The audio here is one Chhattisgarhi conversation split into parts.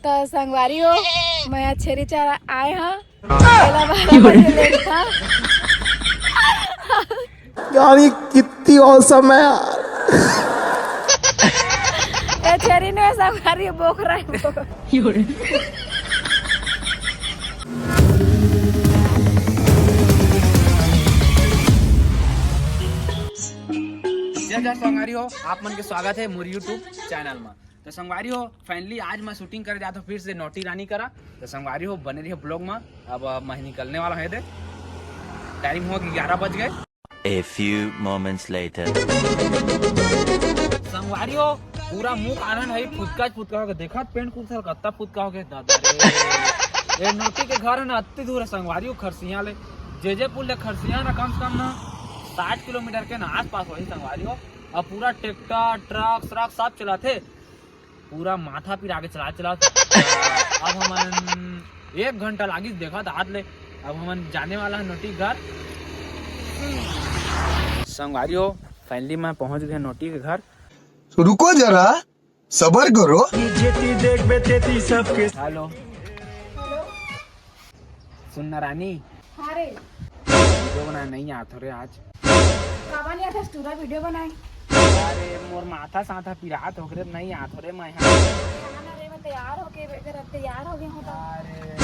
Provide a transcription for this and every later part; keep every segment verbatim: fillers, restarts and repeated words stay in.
त संगवारी हो, मैं आज छेरी चरा आए हँव। एला बारह बजे लेट था। यार, ये कितनी औसम है यार। ए छेरी ने संगवारी बोकरा है वो। जय जय संगवारी हो, आप मन के स्वागत है मोर YouTube चैनल में। तो संगवारी हो, finally आज मैं शूटिंग करे जात हँव फिर से नोटी रानी करा। तो संगवारी हो, बने रहिए ब्लॉग में। अब, अब मैं निकलने वाला हँव, दे टाइम हो ग्यारह बज गए। A few moments later. संगवारी हो, पूरा मुँह कान हे फुदका फुदका होगे। देखत पेंट कुर्ता कत्ता फुदका होगे दादा रे। ये नोटी के घर हे ना, अत्ती दूर हे संगवारी हो, खरसिया ले। जे जे पुल ले खरसिया ना, कम से कम ना साठ किलोमीटर के ना आसपास होही संगवारी हो। अब पूरा ट्रैक्टर, ट्रक, श्रक सब चलाथे। पूरा माथा पिरा के चला, चला। अब हमन एक घंटा लागिस देखत आत ले। अब हमन जाने वाला हे नोटी घर। संगवारी हो, finally मैं पहुंच गए नोटी के घर। रुको जरा, सबर करो। जेती देखबे तेती सबके। हेलो। सुन ना रानी। हाँ रे। वीडियो बनाए नहीं आत हो रे आज। काबर नहीं आत हस, पूरा वीडियो बनाए। अरे मोर माथा साथा पिरात होगे रे, नहीं आत हो रे मैं। हाँ ना रे, मैं तैयार होके, अगर अब तैयार हो गए हो तो। अरे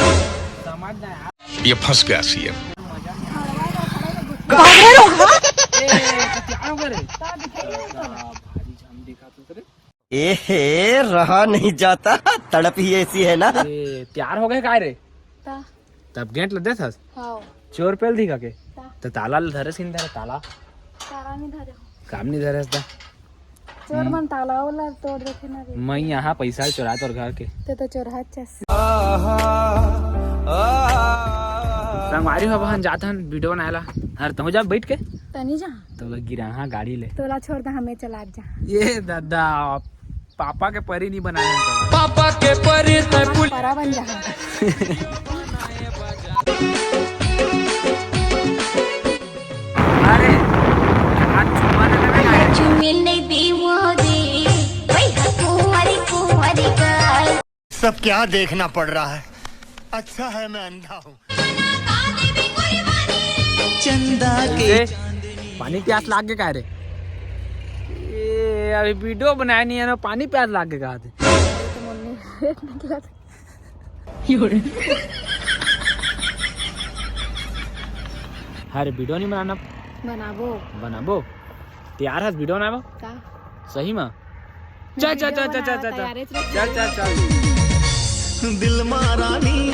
समझ ना यार। ये फंस गया सीएम। मजा नहीं आ रहा। ए, तो तैयार हो गए रे। तो दिखाई नहीं तो। भारी झम दिखा तू रे। ए हे, रहा नहीं जाता, तड़प ही ऐसी है ना। ए, तैयार हो गए काय रे? ता। तब गेट ल देथस? हाँ। चोर पेल दिखा के? ता। तो ताला ल धरे सिन धरे ताला। ताला नहीं धरे हो। काम नहीं धरे ता। चोर मन ताला वाला तोड़ देथे ना रे। मैं यहाँ पैसा चोरा तोर घर के। ते तो चोरहा चस। संगवारी हो, अब हम जात हन वीडियो बनाए ला। अरे तहूँ जा बैठ के। तनी जा। तो लग गिरा हाँ गाड़ी ले। तोला छोड़ दा, हमें चला जा। ये दादा, पापा के परी नहीं बनाए हैं तो। पापा के परी तै पुल- परा बन जा। अरे, आज चुम्मा दे देबे ना। चुम्मे नहीं दीवो रे, वही कुंवारी कुंवारी का। सब क्या देखना पड़ रहा है, अच्छा है मैं अंधा हूँ। चंदा के ए, पानी प्यास लाग गे का रे? ए, अभी वीडियो बनाए नहीं है ना, पानी प्यास लाग गे का थे? अरे वीडियो नहीं बनाना। बनाबो। बनाबो। तैयार हस वीडियो बनाबो? का? सही में? चल, चल, चल, चल, चल, चल, चल। तैयार है, चल, चल, चल। दिल मा रानी,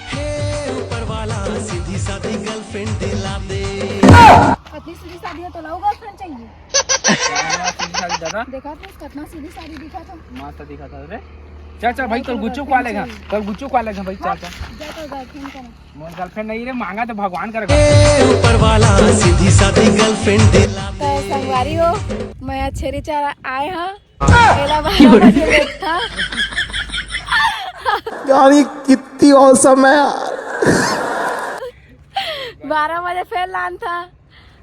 हे ऊपर वाला, सीधी सादी गर्लफ्रेंड दिला दे। कतनी सीधी सादी हो तो लाओ गर्लफ्रेंड चाहिए। सीधी सादी दादा। देखा तो कतना सीधी सादी दिखा था। मस्त दिखा था रे। चल, चल भाई, तोर गुच्चू को लेगा, तोर गुच्चू को लेगा भाई, चल, चल। जा तो गर्लफ्रेंड का। मोर गर्लफ्रेंड नहीं रे, मांगा तो भगवान कर। ए, ऊपर वाला सीधी सादी गर्लफ्रेंड दिला। तो संगवारी हो, मैं आज छेरी चरा आए हाँ। एला बारह बजे लेट था। यार, ये कितनी औसम है यार। बारह बजे फेर लान था,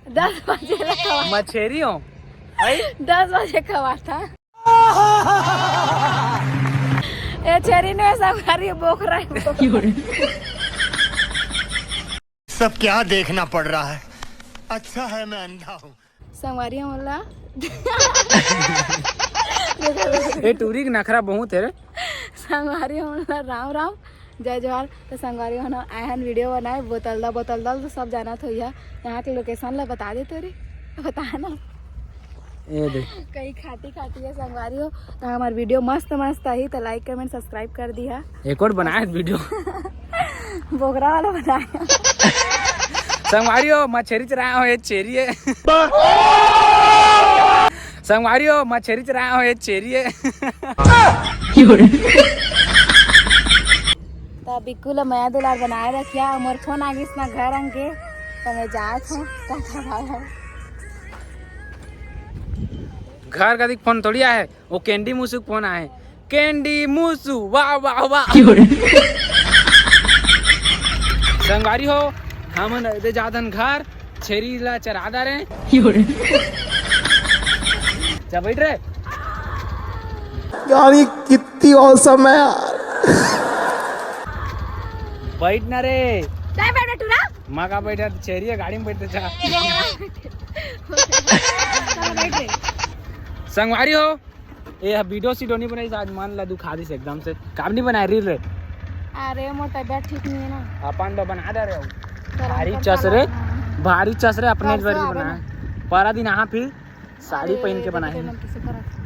दस बजे ले खवा। मैं छेरी हूँ। दस बजे खवा था। ए छेरी ने संगवारी बोकरा है। सब क्या देखना पड़ रहा है, अच्छा है मैं अंधा हूँ। संगवारी हमन ला ए टूरी के नखरा बहुत है रे। संगवारी हमन ला राम राम, जय जोहार। तो संगवारी हमन आए हन वीडियो बनाए, बोतल दा, बोतल दा तो सब जानत होइहा। यहाँ के लोकेशन ला बता दे तो रे, बता ना। ए दे। कई खाटी खाटी है संगवारी हो। तो हमार वीडियो मस्त मस्त आही तो लाइक कमेंट सब्सक्राइब कर दिहा। एक और बनाए वीडियो। बोकरा वाला बनाए। संगवारी हो, मैं छेरी चराया हूँ, ये छेरी है। संगवारी हो, मैं छेरी चराया हूँ, ये छेरी है। तो बिक्कू ला मया दुलार बनाए रखिया। मोर फोन आ गिस ना घर अंग के, तो मैं जात हूँ। टाटा बाय बाय। घर का दिख फोन थोड़ी आए, वो कैंडी मूसू के फोन आए। कैंडी मूसू, वाह, वाह, वाह। संगवारी हो, हमन दे जात हन घर, छेरी ला चरा डारे। जा बैठ रे। यार, ये कितनी औसम है यार। बैठ ना रे। काय बैठा टूरा? माँ का बैठा, चेरी है, गाड़ी में बैठते जा। चलो बैठ रे। संगवारी हो, ये वीडियो सीडियो नहीं बनाई, आज मन ला दुखा दिस एकदम से। काम नहीं बनाए रील रे। अरे मोर तबियत ठीक नहीं है ना। अपन तो बना दे रहे हो। चलो, भारी हम चस रे, करना है। भारी चस रे, अपने परसों बारी आवे बना। ना। परा दिन यहाँ फिर साड़ी अरे, पहन के बना देखो है। ना कैसे करत।